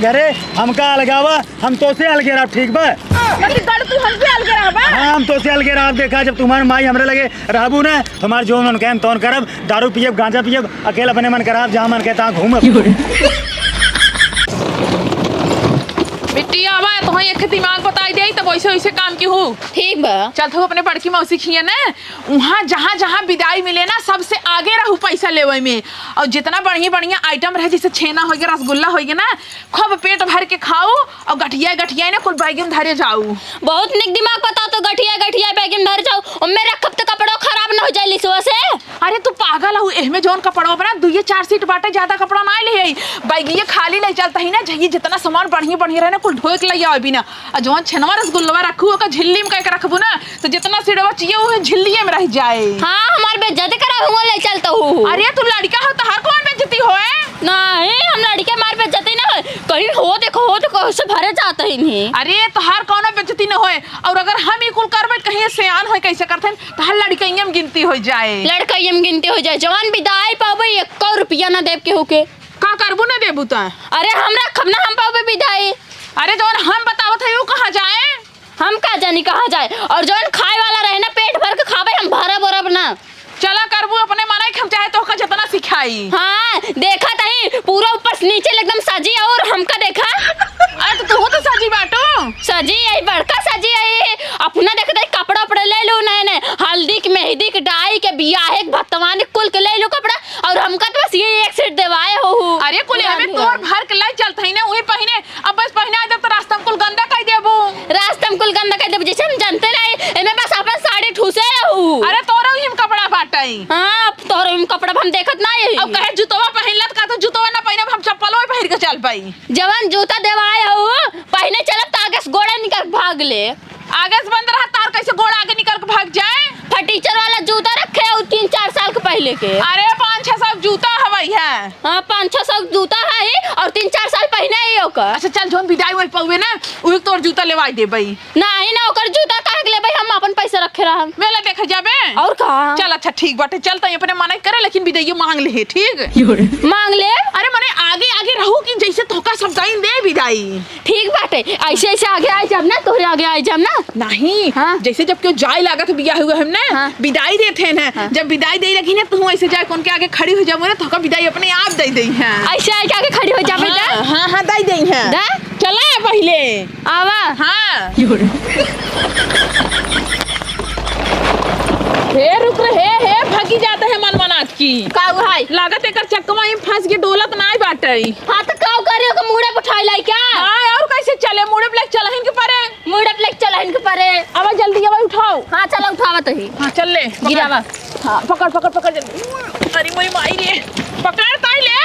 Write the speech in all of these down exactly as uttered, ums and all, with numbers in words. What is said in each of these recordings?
घरे हमका अलगावा, हम तोसे अलगे रहब, ठीक बा? मतलब, तू हमसे अलगे रहबा? हाँ, हम तोसे अलगे रहब। देखा, जब तुम्हार माई हमरे लगे रहबू ना, तुम्हार जो मन कहे हम तौन करब। दारू पियब, गांजा पियब, अकेले अपने मन करब, जहाँ मन कहे तहाँ घूमब। बिटिया, आवा, तोहई एक दिमाग बताई देई, तब वैसे वैसे काम की हूँ। ठीक बा। चल, तू अपने बड़की मौसी खिया ना, उहाँ जहाँ जहाँ बिदाई मिले ना, सबसे आगे रहू पैसा लेवे में। और जितना बढ़िया बढ़िया आइटम रहे, जैसे छेना होइ गया, रसगुल्ला होइ गया ना, खूब पेट भर के खाऊ और गठिया गठिया ना कुल बैगिन धरे जाऊ। बहुत निक दिमाग बताओ तो, गठिया गठिया बैगिन धरे जाऊ, ओमे रखब तो कपड़ो खराब न हो जाए लिसवा से। अरे तू पागल हऊ, एहमे जौन कपड़वा बना दुइये चार सीट बाटे, ज्यादा कपड़ा ना ले आई। बैगिये खाली ले चलता ही ना, जइये जितना सामान बढ़िया बढ़िया रहे ना कुल ढोए के ले आवे बिना। आ जौन छेनवा रसगुल्लवा रखू ओकर झिल्ली में कह के रखबू ना, तो जितना सीटवा चाहिए वो झिल्लिये में रह जाए। हाँ, हमार बेइज्जती करा हुआ ले चलता हूँ। अरे तू लड़का हो, तहार कौन बेइज्जती होए? नहीं, हम लड़के, हमार बेइज्जती ना होए। कहीं हो देखो, हो देखो, ऐसे भरे जाते ही नहीं। अरे तोहार कौनो बेइज्जती न होए, और अगर हम ई कुल करबे कहीं सियान होए कैसे करते हैं, तोहार लड़कइये में गिनती हो जाए। लड़कइये में गिनती हो जाए, जवान बिदाई पावे एको रुपया ना देब केहू के। का करबू ना देबू त? अरे हम रखब ना, हम पावे बिदाई। अरे जौन हम बतावत है वो कहाँ जाए? हम का जानी कहाँ जाए, और जौन खाए वाला रहे ना पेट भर के खाबे, हम भरब ओरब ना। चला करबू अपने मनई के, हम चाहे तोहका जितना सिखाई। हाँ, देखा तही पूरा ऊपर से नीचे ले एकदम सजी, और हमका देखा। अरे तो तू तो सजी बाटू। सजी आई, बड़का सजी आई। अपना देखा तही कपड़ा उपड़ा ले लू, नए नए हल्दी के, मेहंदी के, डाई के, बियाहे के, भतवान कुल के ले लू कपड़ा, और हमका तो बस ये एक सेट देवाए हो। अरे कुल एमे तोर भर के लाई चलत हई ना, वही पहिने। अब बस पहिने आ जब तो रास्ता में कुल गंदा कर देबू। रास्ता में कुल गंदा कर देबू, जैसे हम जानते रही, एमे बस अपन साड़ी ठूसे रहू। अरे तोरो ही में कपड़ा बाटई। हाँ, अब तोरो ही में कपड़ा हम देखत ना यही। अब कहे जुतवा पहिनला त का तो जुतवा ना पहिनब, हम चप्पलो पहिर के चल पाई। जवन जूता देवाए हो, पहिने चलब त आगे से गोड़े निकल भाग ले। आगे से बंद रहा, तार कैसे गोड़ आगे निकल के भाग जाए? फटीचर वाला जूता रखे हो तीन चार साल के पहले के। अरे पाँच छह सौ जूता हवाई है। हाँ, पाँच छह सौ जूता है ही, और तीन चार साल पहले ही ओकर। अच्छा चल, जौन बिदाई वही पौवे ना, उही तोर जूता लेवाई देबई। नहीं ना, ओकर जूता काहे के लेबई, हम अपन पैसा रखे रहम। मेला देखे जाबे? और का? चल अच्छा ठीक बाटे, चल तई अपने मना करे, लेकिन बिदाई मांग ले, ठीक? मांग ले। अरे मने आगे आगे रहू कि जैसे तोका सब दाइन दे बिदाई। ठीक बाटे, ऐसे ऐसे आगे आइ जाब ना, तोहरे आगे आइ जाब ना। नहीं, हाँ। जैसे जब केहू जाए लागत बियाह हुआ हम ना, हाँ। बिदाई देत हैं ना, हाँ। जब बिदाई दे लगी ना, तू ऐसे जाए कौन के आगे खड़ी हो जाबो ना, तोका बिदाई अपने आप दे दे हैं। ऐसे आइ के आगे खड़ी हो जाबे हाँ, ना? हाँ, हाँ, दे दे हैं। दा? चला पहले। आवा। हाँ। हे रुक रे, हे, हे, भागी जात है मन मनात की। का हुआ है? लागत एकर चकवा में फंस के डोलत नाय बाटे। हाँ, तो का करी, ओकर मुड़े पे उठाई लाई क्या? हाँ, और कैसे चले? मुड़े पे लेके चलहिन के परे। मुड़े पे लेके चलहिन के परे। आवा जल्दी, आवा उठाओ। हाँ, चला उठावा तही। हाँ, चल ले। गिरावा। हाँ, पकड़, पकड़, पकड़ जल्दी। अरे मोरी माई रे, पकड़ ताई ले।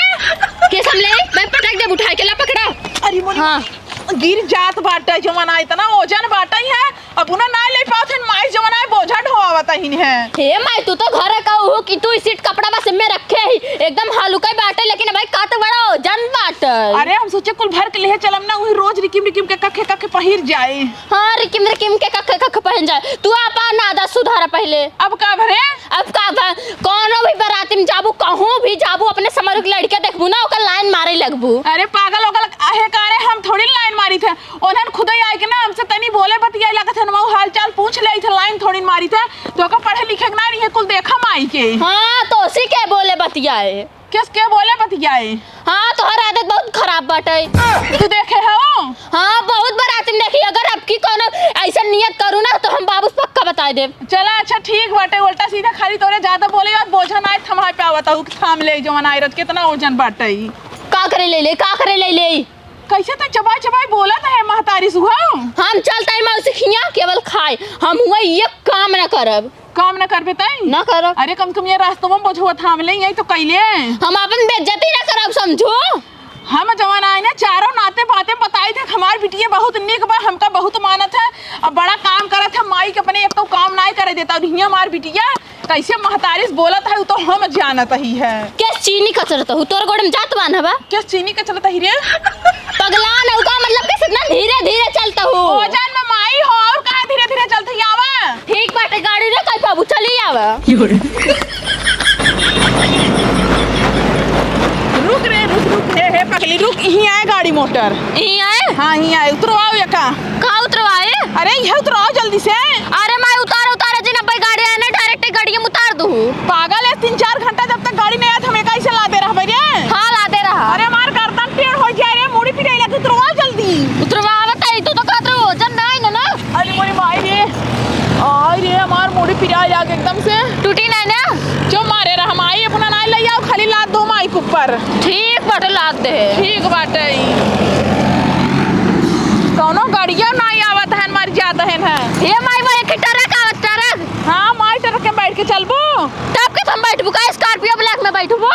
के सामने? मैं पटक देब उठाई के, ला पकड़ा। अरे मोरी हाँ। माई, गिर जात बाटे जमाना, इतना वजन बाटे है। अब उन्हें ना ले पावत हन, माई जवन आए बोझा ढोआवत हन है। हे माई, तू तो घर का उहो कि तू इसी कपड़ा बस में रखे ही, एकदम हल्का ही बाटे, लेकिन भाई का तो बड़ा वजन बाटे। अरे हम सोचे कुल भर के लेहे चलम ना, वही रोज रिकिम रिकिम के कखे कखे पहिर जाए। हाँ, रिकिम रिकिम के कखे कखे पहिर जाए। तू आपन आदत सुधार पहले। अब का भरे? अब का भा-, कौनो भी बराती में जाबू, कहूँ भी जाबू, अपने समर के लड़के देखबू ना, ओकर लाइन मारे लगबू। अरे पागल ओगल आहे का रे, हम थोड़ी लाइन मारी थे। ओनहन खुदे आए के ना हमसे तनी बोले बतियाए लागत है, नमऊ हाल चाल पूछ ले थे, लाइन थोड़ी मारी थे। तो का पढ़े लिखे के ना रही है, कुल देखा माई के। हाँ, तो उसी के बोले बतियाए। किस के बोले बतियाए? हाँ, तोहर आदत बहुत खराब बाटे। तू देखे हो? हाँ, बहुत बरातिन देखी। अगर अब की कौनो ऐसा नियत करू ना, तो हम बाबू से पक्का बताई देब। चला, अच्छा, ठीक बाटे। उल्टा सीधा खाली तोरे ज्यादा बोले और बोझा ना थमा पे आवत हूँ, थाम ले जवन आए रहत, कितना वजन बाटे। का करे ले ले, का करे ले ले? कैसे तो चबाई चबाई बोलत है महतारी सुहा? हम चलता है मौसी खिया केवल खाए, हम हुआ ये काम ना करब। काम ना करबे तई? ना करब। अरे कम से कम ये रास्तवा में बोझवा थाम ले, यही तो कैले। हम अपन बेइज्जती ना करब, समझो। हम जवन आए ना, चारों नाते पाते बताई थे, हमार बिटिया बहुत निक बा, हमका बहुत मानत है, अब बड़ा काम करत है, माई के अपने एक तो काम नाय करे देता, और हियां हमार बिटिया कैसे महतारी से बोलत है, उ तो हम जानत ही है। के चीनी कचरत हूँ, तोर गोड़ में जात बान हवा? के चीनी कचरत ही रे? पगला न, का मतलब के इतना धीरे धीरे चलत हूँ? वजन में माई हो, और काहे धीरे धीरे चलत ही, आवा। ठीक बाटे, गाड़ी रे कई पाबू, चली आवा। रुक रे, रुक, रुक, हे, हे, पगली, रुक, यहीं आए गाड़ी मोड़। डर। यहीं आए? हाँ, यहीं आए। उतरवाओ ये का? का उतरवाए? अरे, ये उतरवाओ जल्दी से। अरे माई, उतार, उतार, जिन अब्बे गाड़ी आए ना, direct गाड़ी में उतार दू। पागल है, तीन चार घंटा जब तक गाड़ी नहीं आत, हम एका ऐसे लादे रहबे रे। हाँ, लादे रहा। अरे, हमार गर्दन टेढ़ हो जाए रे, मुड़ी पिराई लगे, उतरवाओ जल्दी। उतरवावत है, तू तो कहत रहो, वजन ना है ना, ना। अरे मोरी माई रे, आई रे, हमार मुड़ी पिराए लाग एकदम से। टूटी ना ना? जो मारे रहा, माई अपना ना ले आओ, खाली लाद दो माई के ऊपर। ठीक बाटे, लाद दे। ठीक बाटे। कौनो गाड़िया ना आवत है, मर जात है ना। हे माई, वो एक ट्रक आवत, ट्रक। हाँ माई, ट्रक में बैठ के चलबो। तब के हम बैठबू का, Scorpio Black में बैठबू?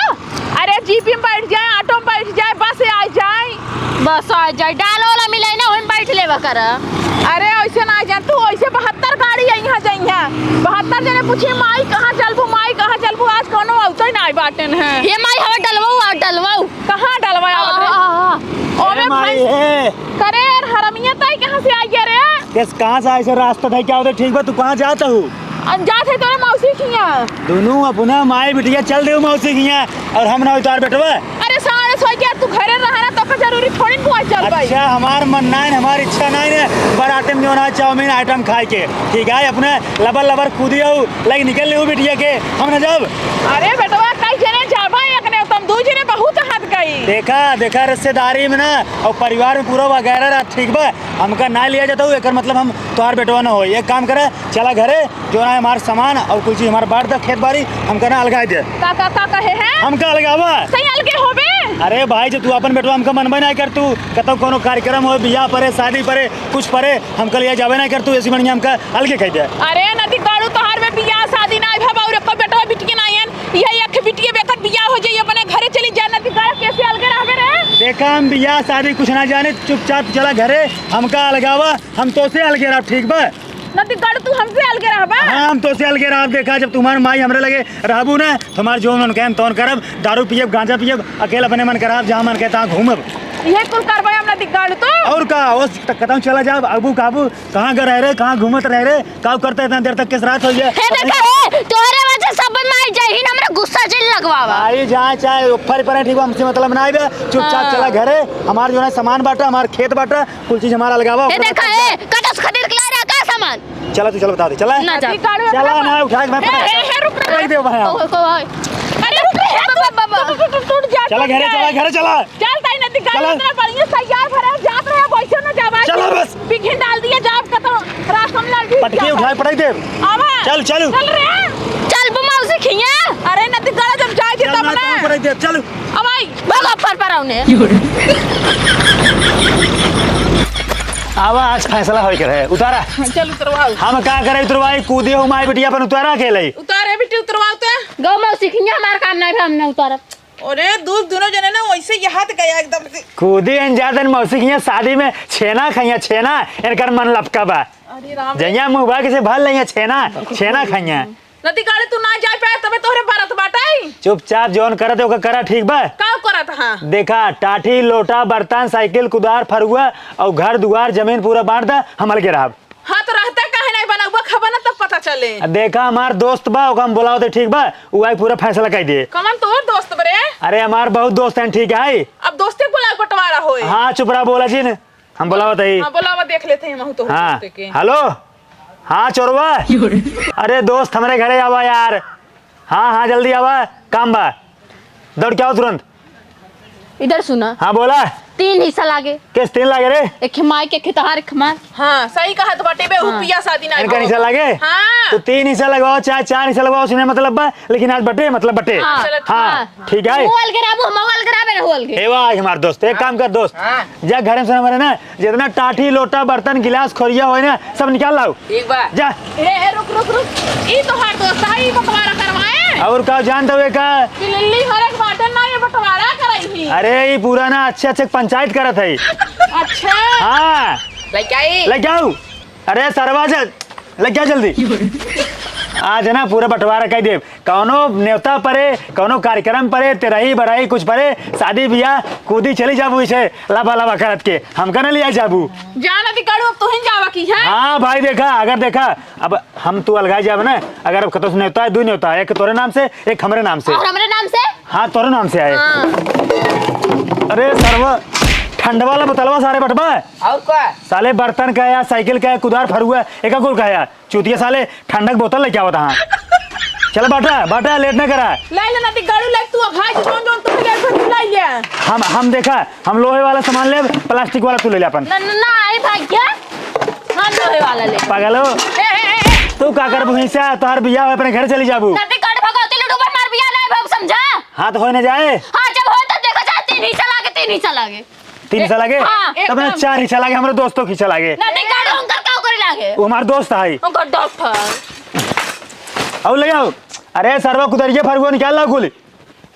अरे जीप में बैठ जाए, ऑटो में बैठ जाए, बस आ जाए। बस आ जाए, डाल वाला मिले ना, वहीं बैठ लेवा कर। अरे ऐसे ना जान तू, ऐसे बहत्तर गाड़ी है यहाँ जाइया। बहत्तर जने पूछी, "माई कहाँ चलबू, माई कहाँ चलबू?" आज कौनो अवतो ही ना बाटेन है। ये माई हवा डलवाऊ, आ डलवाऊ। कहाँ डलवा आवत रे? आ, आ, आ। ओमे ए माई, भैंस ए। करे यार, हरमिया ताई कहाँ से आई है रे? किस कहाँ से आई से रास्ता था क्या होते ठीक बा, तू कहाँ जाता हूँ? हम जात है तोरे मौसी खिया। दोनों अपना माई बिटिया चल दे मौसी खिया और हम ना उतार बेटवा। अरे साढ़े सौ के तू घरे रहा ना, तो का जरूरी थोड़ी न बुआ चल भाई। अच्छा, हमार मन ना है, हमार इच्छा ना है, बारात में जो ना चाउमीन आइटम खाए के, ठीक है, अपने लबर लबर कूदी हो, लाइक निकल ले बिटिया के, हम ना जाब। अरे बेटवा, कई जने जाबा, एक ने तुम दू जने बहुत हद गई। देखा, देखा, रिश्तेदारी में ना और परिवार में पूरा वगैरह रहा, ठीक बा, हमका ना लिया जाता हूँ, एकर मतलब हम तोहार बेटवा ना हो। एक काम करे, चला घरे, जो ना हमार सामान और कुछ चीज हमार बांट दे, खेत बाड़ी हमका ना अलगाई दे। का, का, का कहे हैं? हमका अलगावा। सही अलगे होबे? अरे भाई, जो तू अपन बेटवा हमका मनबे ना कर, तू कतौ कोनो कार्यक्रम हो, बियाह परे, शादी परे, कुछ परे, हमका लिया जाबे ना कर, तू ऐसी बढ़िया हमका अलगे कह दे। अरे नदी गाड़ू, तोहार में बियाह शादी ना भा और एको बेटवा बिटिया ना आयन, यही एक बिटिया बेकर बियाह हो जाई, अपने घरे चली जा, नदी गाड़ू कैसे अलगे रहबे रे? देखा, हम बियाह शादी कुछ ना जाने, चुपचाप चला घरे, हमका अलगावा, हम तोसे अलगे रहब, ठीक बा? नदी गाड़ू, तू हमसे अलगे रहबा? हाँ, हम तोसे अलगे रहब। देखा, जब तुम्हार माई हमरे लगे रहबू ना, तुम्हार जो मन कहे हम तौन करब, दारू पियब, गांजा पियब, अकेले अपने मन करब, जहाँ मन कहे तहाँ घूमब। ये कुल करबे हम नदी गाड़ू तो? और का, उस त-, कतौ चला जाब, अबू काबू, कहाँ ग रह रे, कहाँ घूमत रह रे, का करते इतना देर तक, किस रात हो गया? हे देखा, हे, तोहरे वजह से सब माई जाई, हमरा गुस्सा जिन लगवावा। आई जहाँ चाहे ऊपर पर, ठीक बा, हमसे मतलब ना आइबे, चुपचाप हाँ। चला घरे, हमार जो है सामान बाटा, हमार खेत बाटा, कुल चीज हमारा अलगावा, हे ओकरे देखा, बाद ए, कतस खरीद के ला रहा का सामान? चला तू, चला बता दे, चला। ना जा। गाड़ी चला ओकरा ना, उठा के मैं हे, पटक, हे, हे, रुक, रुक। पटक दे भाई। ओए, ओए, ओए। अरे रुक रे, बाबा, बाबा। टूट, टूट, टूट, टूट जा, चला टूट घरे, जा। चला घरे, चला। चल ताई नदी गाड़ी चला। इतना बढ़िया तैयार भरा जात रहे, वैसे ना जावा। चला बस। बिघिन डाल दिया जाब कतो राशन लाल भी पटकी जावा। उठा के पटक दे। आवा। चल, चल। चल रे। चल बमाऊ से खिया। अरे नदी गाड़ी जब जाए थे चल, तब मैं ना। तो पटक दे, चल। अब आई। भागो, फर पर आउने। आवा, आज फैसला होई के रहे। उतारा। हाँ, चल उतरवाओ। हम का करे उतरवाई? कूदे हो माई बिटिया अपन, उतारा के लई। उतारे बिटी, उतरवाओ तो। गौ मौसी खिया हमार काम नहीं, हम ना उतारब। अरे दूध दोनों जने ना वैसे ही हाथ गया एकदम से। कूदी अन जादन मौसी खिया शादी में छेना खइया, छेना। इनकर मन लपका बा। अरे राम रे। जइया मुँह बा किसे भर लइया छेना, छेना खइया। नदी गाड़ी तू ना जाए पाए तबे तोहरे भरत बाटे। चुपचाप जौन करत है ओकर करा, ठीक बा? का करत हाँ? देखा, टाठी, लोटा, बर्तन, साइकिल, कुदार, फरुआ और घर दुआर, जमीन पूरा बांट दा, हम अलगे रहब। हाँ, तो रहते काहे नहीं बनउबा, खबा ना तब पता चले। आ देखा, हमार दोस्त बा, ओका हम बोलावत है, ठीक बा? उ आई पूरा फैसला कर दे। कमन तोर दोस्त बरे? अरे, हमार बहुत दोस्त हैं, ठीक है? अब दोस्ते बोला बंटवारा होए। हाँ, चुप रहा, बोला जिन। हम बोलावत हई। हाँ, बोलावा, देख लेते हैं हम तो हाँ, दोस्ते के। हेलो। हाँ, चोरवा। अरे दोस्त, हमरे घरे आवा यार। हाँ, हाँ, जल्दी आवा, काम बा। दौड़ के आओ तुरंत। इधर सुना। हाँ, बोला। तीन हिस्सा लागे। किस तीन लागे रे? एक माई के, एक तोहार, एक हमार। हाँ, सही कहत बाटे बे, हाँ। रुपया शादी ना इनका हो। हिस्सा लागे? हाँ। तो तीन हिस्सा लगवाओ, चाहे चार हिस्सा लगवाओ, उसमें मतलब बा, लेकिन आज बटे, मतलब बटे। हाँ। चलो, हाँ। हाँ। ठीक है। वो अलगे रहबो, हम अलगे रहबे ना, वो अलगे। ए वाह, हमार दोस्त, एक काम कर दोस्त। हाँ। जा घर में से हमारे ना, जितना टाठी, लोटा, बर्तन, गिलास, खोरिया होए ना, सब निकाल लाओ। ठीक बा। जा। ए, ए, रुक, रुक, रुक। ई तोहार दोस्त है, ई बंटवारा करवाए। और का जानत हुए का? कि लिल्ली हर एक बाटन ना, ये बंटवारा कराई ही। अरे, ई पूरा ना अच्छे, अच्छे पंचायत करत है। अच्छा। हाँ। लेके आई। लेके आओ। अरे सरवा जा, लग जा जल्दी। आज है ना पूरा बंटवारा कर देब। कौनो नेवता परे, कौनो कार्यक्रम परे, तेरही बरही कुछ परे, शादी बियाह, कूदी चली जाबू इसे लबा लबा करत के, हमका ना लिया जाबू। जाना दी काड़ू, अब तोहिन जावा की है। हाँ भाई, देखा, अगर देखा, अब हम तू अलगाए जाब ना, अगर अब कतौ से नेवता है, दू नेवता है, एक तोरे नाम से, एक हमरे नाम से। और हमरे नाम से? हाँ, तोरे नाम से आए। हाँ। अरे सरवा, ठंड वाला बोतलवा सारे बटबा। और का? साले बर्तन का या साइकिल का या कुदार फरुआ एका कुल का या। चूतिया साले ठंडक बोतल लेके आवत हाँ। चल बाटा, बाटा, लेट ना करा। ले ले नदी गड़ू ले तू भाई जौन जौन तू ले ले ले ले। हम, हम देखा, हम लोहे वाला सामान लेब, प्लास्टिक वाला तू ले ले अपन। ना, ना, ना, आई भाग्या। हम लोहे वाला ले। पागल हो? ए, ए, ए, ए। तू का करबू हिस्सा? तोहार बियाह होए, अपने घर चली जाबू। नदी गड़ भगवती लुडू पर मार बियाह नहीं भब समझा? हाँ, तो होए ना जाए। हाँ, जब होए तो देखा जाए, तीन हिस्सा लागे, तीन हिस्सा लागे। तीन हिस्सा लागे? हाँ, तब ना एकदम। चार हिस्सा लागे, हमरे दोस्तों के हिस्सा लागे। नदी गड़ उनकर का करे लागे? वो हमार दोस्त है। उनकर डॉक्टर। आओ ले आओ। अरे सरवा कुदरिया फरुआ निकाल ला कुल।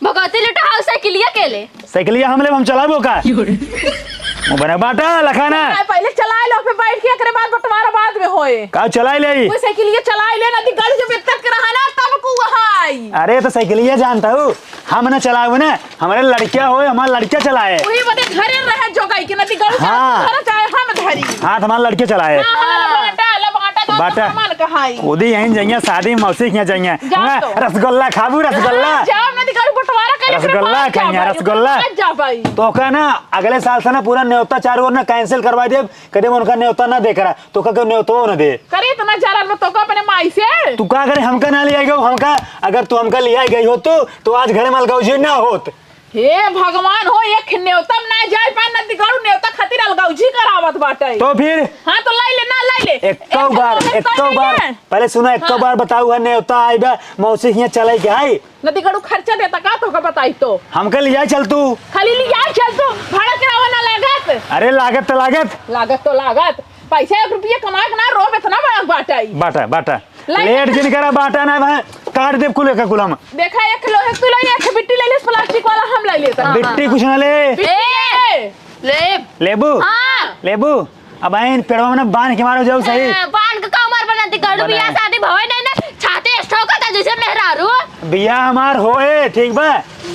भगवती लुटा हाउ साइकिलिया के ले। साइकिलिया हम लेब, हम चलाबो का? मुँह बना बाटा, लखाना। आ, पहले चलाए लो, फिर बैठ के एकरे बाद बंटवारा बाद में होए। का चलाए ले? वो साइकिलिया चलाए ले, नदी गड़ जब इतना के रहा ना, तब को वहाँ आई। अरे तो साइकिलिया जानता हूँ, हम ना चलाए ना, हमारे लड़किया होए, हमार लड़किया चलाए। वही बदे घरे रहे जोगाई के नदी गड़ हाँ। घर चाहे हम धरी। हाँ, तो हमार लड़किया चलाए। हाँ, हाँ, ला बाटा, ला बाटा, तो बाटा। सामान कहाँ आई? खुदी यहीं जाइए, शादी मौसी के यहाँ जाइए। जा वहाँ तो। रसगुल्ला खाबू, रसगुल्ला। हाँ, जाओ, नदी गड़ बंटवारा करे, फिर रसगुल्ला बाहर जा खाइए, भाई, रसगुल्ला। बाहर जा भाई। तो का ना, अगले साल से ना पूरा न्योता चारों ओर ना cancel करवा देब, कदे उनका न्योता ना दे करा, तो का क्यों न्योता ना दे। करे इतना जरल में तो का अपने माई से? तू का करे, हमका ना ले आई गयो, हमका, अगर तू हमका ले आई गई हो तू, तो आज घरे में अलगौजी ना होत। हे भगवान हो, एक न्योता में ना जाए पाए, नदी गड़ू न्योता खातिर अलगौजी करावत बाटे। तो फिर? हाँ, तो लाई ले, ना लाई ले। एक्को एक बार, लोहे एक्को तोड़ बार, ले। पहले सुनो, एक्को हाँ। बार बताऊ है, न्योता आई बा, मौसी के यहाँ चले के आई। नदी गड़ू खर्चा देता का, तोहका बताई तो। हमके लिया चल तू। खाली लिया चल तू, भाड़ा किराया ना लागत। अरे लागत तो लागत। लागत तो लागत, पैसा एक रुपया कमा के ना रोब, इतना बड़ा बाटा आई। बाटा, बाटा। लाई। लेट जिन करा, बाटा ना भाई, काट देब कुल का कुल हम। देखा, एक लोहे तू लाई, एक बिट्टी ले ले, प्लास्टिक वाला हम ले लेता। हाँ, बिट्टी हाँ, कुछ ना ले। बिट्टी ए! ले। लेबू? हाँ। लेबू? अब आइन पेड़वा में ना बांध के मारो जाऊ सही। ए, बांध के का उमर बनती, गड़ू बना। बियाह शादी भवे नहीं ना, छाती ठोकत है जैसे मेहरारू। बियाह हमार होए, ठीक बा?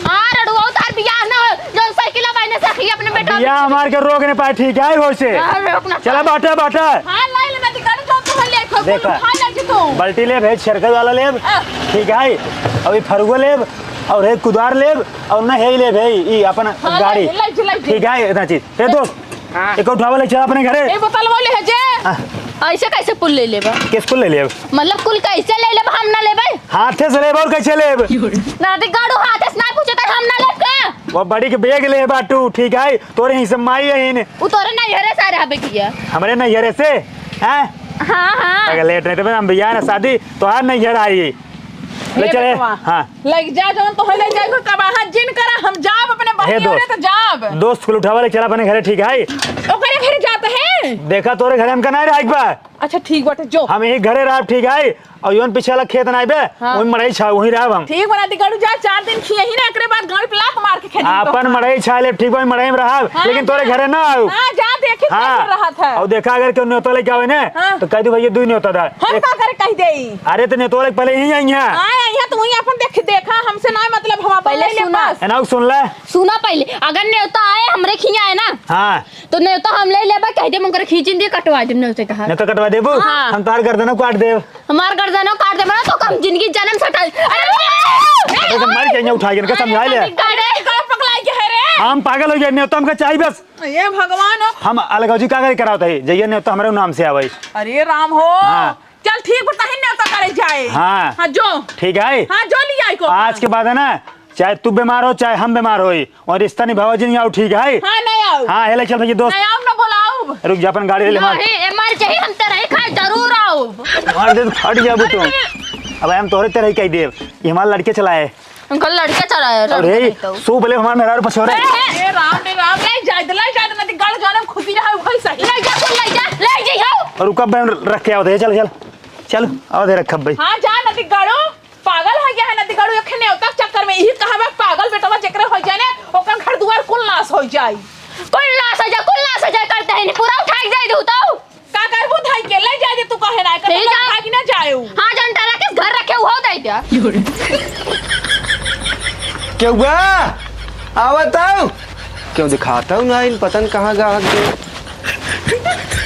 हाँ, रड़ुआ, तार बियाह ना हो, जो साइकिल अब आइने सखी अपने बेटा बियाह हमार के रोक नहीं पाए, ठीक है, हो से। हाँ, रोक ना चला पाए। बाटा, बाटा। हाँ, लाई ले, नदी गड़ जो तू ले, खूब देखा। उठा ले जी तू। बाल्टी लेब, है छेरकत वाला लेब, हाँ। ठीक है, अभी फरुआ लेब, और है कुदार लेब, और ना है लेब, है ई अपन हाँ, गाड़ी। लाई, लाई, लाई, लाई। ठीक है, इतना चीज। ए दोस्त, हाँ। एक उठावा ले चला अपने घरे। ए बोतल वाले है जे। हाँ। ऐसे कैसे कुल ले लेबा? किस कुल ले लेब? मतलब कुल कैसे ले लेबा, हम ना लेबे? हाथे से लेब और कैसे लेब? ना दी गाड़ू हाथे से ना पूछे त हम ना लेब का? वो बड़ी के बेग ले बाटू, ठीक है? तोरे ही से माई है इने। उ तोरे नैहरे से रहबे किया। हमरे नैहरे से? हैं? हाँ, हाँ। अगर लेट नहीं तो हम बियाह ना शादी, तोहार नैहर आई। ले हे चले। बेटवा, हाँ। लग जा, जौन तोहे ले जाए, कोई कबाहा जिन करा, हम जाब अपने हे बहिनी दोस्त। ओरे तो जाब। दोस्त कुल उठावा ले चला अपने घरे, ठीक है? ओकरे घरे जात है? देखा, तोरे घरे हमका नहीं रहा एक बार। अच्छा, ठीक बाटे, जो। हम यही घरे रहब, ठीक है? और योन पीछे वाला खेत ना आइबे, हाँ। वही मड़ई छाव, वहीं रहब हम। ठीक बना दी, गड़ू जा, चार दिन खिया ही ना, एकरे बाद गाड़ी पे लात मार के खेत में आपन तो। मड़ई छा लेब, ठीक बा, मड़ई में रहब, हाँ, लेकिन तोरे जा। घरे ना आऊ। हाँ, जा, देखी हाँ। कैसे रहत है। और देखा, अगर केहू न्योता लेके आवे ना, हाँ। तो कह दू, "भैया, दू न्योता दा।" हम एक का करे कह देई? अरे, तो न्योता लेके पहले यहीं आई हैं। हाँ, आई हैं, तो वहीं अपन देख, देखा, हमसे ना मतलब, हम अपन पहले ले ले सुना। बस। है ना, सुन ले। सुना पहले, अगर न्योता आए, हमरे खिया आए ना, हाँ। तो न्योता हम ले लेबे, कह दे, मुकर खींचिन दिए, कटवा दे न्योते कहा। न्योता कटवा देबू? हाँ। हम तोहार गर्दनों काट देब। हमार गर्दनों काट देबे ना, तो हम जिंदगी जन्म से टाल-, अरे, अरे, तो मर जाइए, उठा के इनका समझा ले। अरे, गाड़े, गाड़े पकड़ाई के है रे। हम पागल हो गए, न्योता हमका चाहिए बस। ये भगवान हो। हम अलगौजी का करे करावत है, जइया न्योता हमरे नाम से आवे। अरे राम हो। हाँ। चल ठीक बा, तही न्योता करे जाए। हाँ। हाँ, जो। ठीक है। हाँ, जो लिया आई को। आज के बाद है ना, चाहे तू बीमार हो, चाहे हम बीमार होई, और रिश्ता निभावा जिन आओ, ठीक है? हाँ, नहीं आओ। हाँ, हेले चल भैया दोस्त। नहीं आओ, ना बोलाओ। रुक जा, अपन गाड़ी ले ले मार। नहीं, ए मार चाहिए, हम तेरे ही खाए जरूर आओ। मार दे तो फाट जाबू तू। अरे। अब हम तोहरे तेरे ही कह देब, ये हमार लड़के चलाए। उनका लड़के चलाए, अरे, लड़के तो। सूप ले हमार मेहरारू पछोरे। ए, ए, राम रे राम, ले जा, ले जा, ना गड़ जाने में खुशी रहा, वही सही। ले जा, ले जा, ले जा, आओ। और रुका, बहन रख के आओ, चल, चल। चल, आओ दे रखब भाई। हाँ, जा, ना गड़ो। पागल हो गया है नदी गड़ू, एक न्योता के चक्कर में। यही कहा बा, पागल बेटवा जेकरे हो जाए ना, ओकर घर दुआर कुल नाश हो जाई। कुल नाश हो जाए, कुल नाश हो जाए, करते हैं नहीं, पूरा उठा के दे दू तो। का करबू धाई के? ले जाए दे तू, कहे ना, ले जा। भागी ना जाए उ। हाँ, जनता रखे घर रखे, उहो दे दे। क्यों बा? आवत हूँ। क्यों दिखाता हूँ ना, इन पता न कहाँ गा हक गए।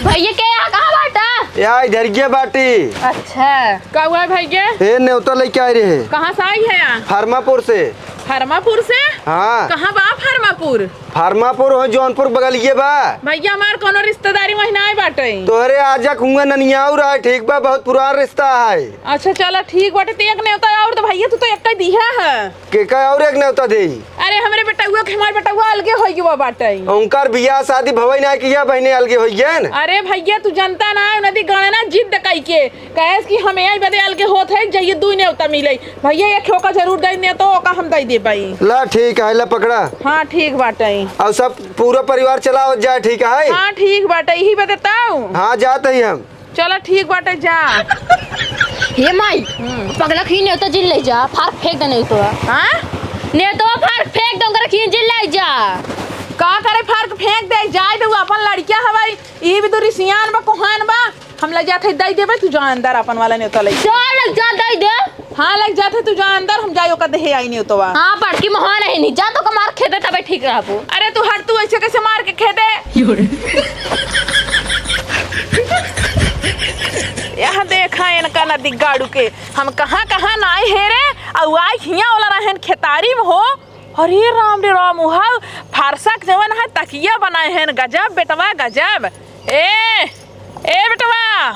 भैया के यहाँ कहाँ बाटा? या इधर के बाटी। अच्छा। का हुआ है भैया? ए, न्योता लेके आए रहे। कहाँ से आई है यहाँ? फर्मापुर से। फर्मापुर से? हाँ। कहाँ बा फर्मापुर? फार्मापुर हो, जौनपुर बगलिए बा। भइया, हमार कौनो रिश्तेदारी वहीं नाहीं बाटे। तोहरे आजा कुआं ननियाऊ रहा, ठीक बा, बहुत पुरान रिश्ता है। अच्छा, चला, ठीक बाटे। तो एक नेवता और तो भइया, तू तो एक ही दिहा है। के का और एक नेवता देई? अरे, हमरे बेटउआ के, हमार बेटउआ अलगे होइ गवा बाटे। उनकर बियाह शादी भवई ना किया, बहिने अलगे होइ गए न। अरे भइया, तू जनता ना है, नदी गणना जिद कई के। कहेस कि हम यही बदे अलगे होत है, जइए दुई नेवता मिले। भइया, एक ठो का जरूर दे ने, तो ओका हम दे दे भाई। ला, ठीक है, ला पकड़ा। हाँ, ठीक बाटे। और सब पूरा परिवार चला हो जाए, ठीक है? हाँ, ठीक बाटे, यही बदे ताऊ। हाँ, जात ही हम। चलो, ठीक बाटे, जा। हे माई, हम्म। पगला खी नेवता जिन ले जा, फार फेंक दे नेवता। हाँ? नेवता फार फेंक दे, ओकर खी जिन ले जा। का करे, फार फेंक दे, जाए दे, उ अपन लड़किया हवाई, ई भी तो रिसियान बा, कोहान बा। हम लग जात है, दई देबे, तू जा अंदर अपन वाला नेवता लई। जा, लग जा, दई दे। हाँ, लग जात है, तू जा अंदर, हम जाई ओका देहे आई नेवतवा। हाँ, बड़की मोहन है नहीं, जा तो कमार खेते तबे ठीक रहबू। अरे तू हट, तू ऐसे कैसे मार के खेते? यहाँ देखा इनका नदी गाड़ू के, हम कहाँ कहाँ नाई हेरे, अउ आई हियाँ वाला रहन खेतारी में हो। अरे राम रे राम, उहा फरसा के जवन है तकिया बनाए हैं, गजब बेटवा गजब। ए, ए बेटवा,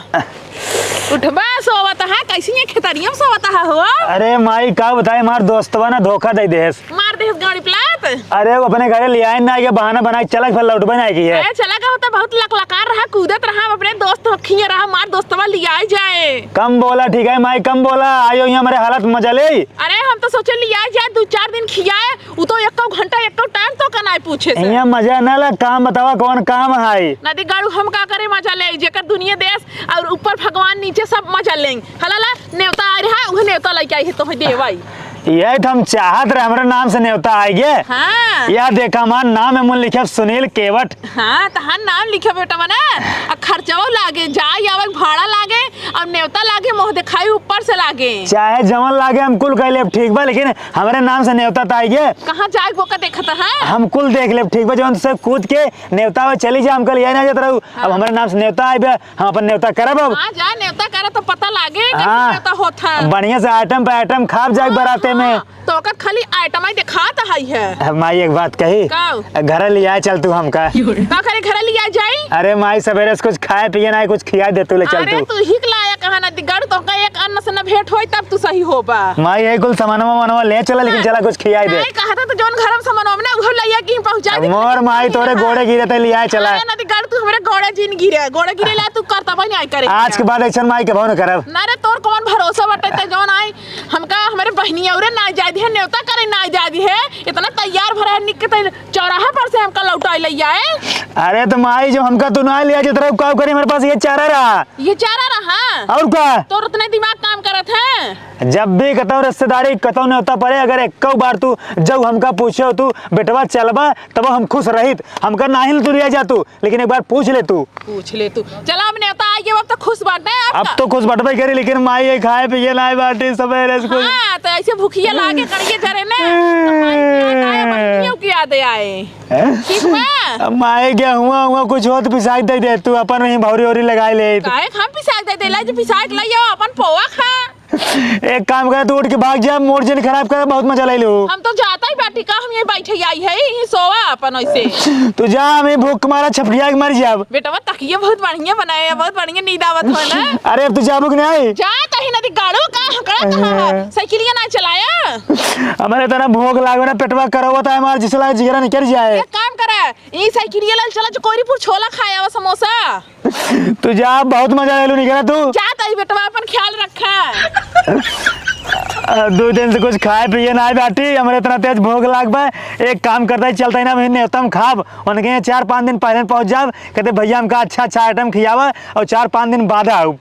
उठबा, सोवत है, कैसी ये खेतरिया में सोवत है हो? अरे माई, का बताई, हमार दोस्तवा ना धोखा दे देस। मार देस गाड़ी प्लात। अरे, वो अपने घरे ले आए ना, ये बहाना बनाए, चला फिर लौटबे ना की है। अरे चला का होता, बहुत लकलकार रहा, कूदत रहा, अपने दोस्त खिए रहा, मार दोस्तवा ले आए जाए। कम बोला, ठीक है माई, कम बोला, आयो यहाँ हमारे हालत मजा ले। अरे हम तो सोचे ले आए जाए, दो चार दिन खियाए, उ तो एको घंटा, एको टाइम तो का नाई पूछे से। इहाँ मजा ना ला, काम बतावा, कौन काम है? नदी गाड़ू हम का करे मजा ले, जेकर दुनिया देश और ऊपर भगवान नीचे सब मजा लें। हला ला, नेवता आ रहा, उहे नेवता लेके आई है, तोहे देवाई। यही तो हम चाहत रहे, हमरे नाम से नेवता आए गे। हाँ। या देखा, हमार नाम है, मुन लिखे सुनील केवट। हाँ, तहार नाम लिखे बेटा बना, आ खर्चवा लागे, जाए आवे के भाड़ा लागे, और नेवता लागे, मुँह दिखाई ऊपर से लागे। चाहे जवन लागे, हम कुल कह लेब, ठीक बा, लेकिन हमरे नाम से नेवता त आई गे। कहाँ जाए वो का देखत है? हम कुल देख लेब, ठीक बा, जवन से कूद के नेवता में चली जा, हम कल यही ना जात रहू। अब हाँ। हमरे नाम से नेवता आई बे, हम अपन नेवता करब अब। हाँ, जा नेवता करब तो पता लागे कि हाँ। नेवता होत है। बढ़िया से आइटम पे आइटम खाब जाए हाँ, बराते में। हाँ। तो ओकर खाली आइटम ही दिखात है, है। अब माई एक बात कही, का? घर ले आए चल तू हमका। का करे घर ले आए जाई? अरे माई, सवेरे से कुछ खाए पिए ना, कुछ खिया दे तू, ले चल अरे तू। तू ही के लायक है ना, दिगड़ तो का एक अन्न से न भेंट होई तब तू सही होबा। माई, यही कुल सामानवा वामानवा ले चला, लेकिन हाँ। चला कुछ खियाई दे। नहीं, कहा था तो जौन घर में सामानवा में ना, उहो लइया की पहुँचा अब दे। मोर माई, तोरे हाँ। गोड़े गिरे ते लिया चला। अरे ना दिगड़, तू हमरे गोड़े जिन गिरे, गोड़े गिरे ला तू करता भाई नहीं करे। आज के बाद ऐसन माई के भाव न करब। ना रे, तोर कौन भरोसा बटे ते जौन आई, हमका हमरे बहिनी औरे ना जाए दिहे, नेवता करे ना जाए दिहे, इतना तैयार भरा है, निक के तैयार चौराहा पर से हमका लौटाई ले आए। अरे तो माई, जब हमका तू ना लिया जात रहा, का करी, हमारे पास ये चारा रहा। ये चारा रहा? और का? तोर उतने दिमाग काम करत है। जब भी कतौ रिश्तेदारी, कतौ नेवता पड़े, अगर एक बार तू जब हमका पूछे हो तू, "बेटवा चलबा?" तब हम खुश रहित। हमका नाहीं तू लिया जा तू, लेकिन एक बार पूछ ले तू। पूछ ले तू। चला, अब नेवता आ गया, अब तो खुश बाटे। अब अब का? तो खुश बटबे करी, लेकिन माई ये खाए पिए लाए बाटी सबेरे से कुछ। हाँ, तो ऐसे भूखिया लागे करिए जरे ने, तो माई की याद आए, बहिनियों की याद आए। हैं? ठीक बा? अब माई के हुआ, हुआ कुछ होत पिसाई दे दे, तू अपन वहीं भौरी ओरी लगाई ले। काहे हम पिसाई दे दे, ला जो पिसाई के लाई आओ, अपन पोवा खा। एक काम कर, तू उठ के भाग जा, मूड जिन खराब कर, बहुत मजा ले लो। हम तो जाता ही बाटी का, हम ये बैठे आई है, ये सोवा अपन ऐसे। तू जा, हमें भूख मारा, छपटिया के मर जाब। बेटवा, तकिया बहुत बढ़िया बनाए है, बहुत बढ़िया नींद आवत हो ना। अरे, अब तू जाबू कि नहीं? जा, तही नदी गाड़ू का हकड़ा कहाँ है? साइकिलिया ना चलाया? हमारे इतना भूख लागो ना, पेटवा करो होता है हमारा, जिससे लगा जिगरा निकल जाए। एक काम करा, ई साइकिलिया लाल चला, जो कोरीपुर छोला खाया वो समोसा। तू जा, बहुत मजा ले लू, निकला तू। जा तही बेटवा, अपन ख्याल रखा। आ, दो दिन से कुछ खाए पिए ना बाटी, हमरे इतना तेज भूख लाग बा। एक काम करता ही, चलता ही ना, वहीं नेवता में खाब, उनके यहाँ चार पाँच दिन पहले पहुँच जाब, कहते, "भैया, हमका अच्छा अच्छा आइटम खियावा और चार पाँच दिन बाद आउब।"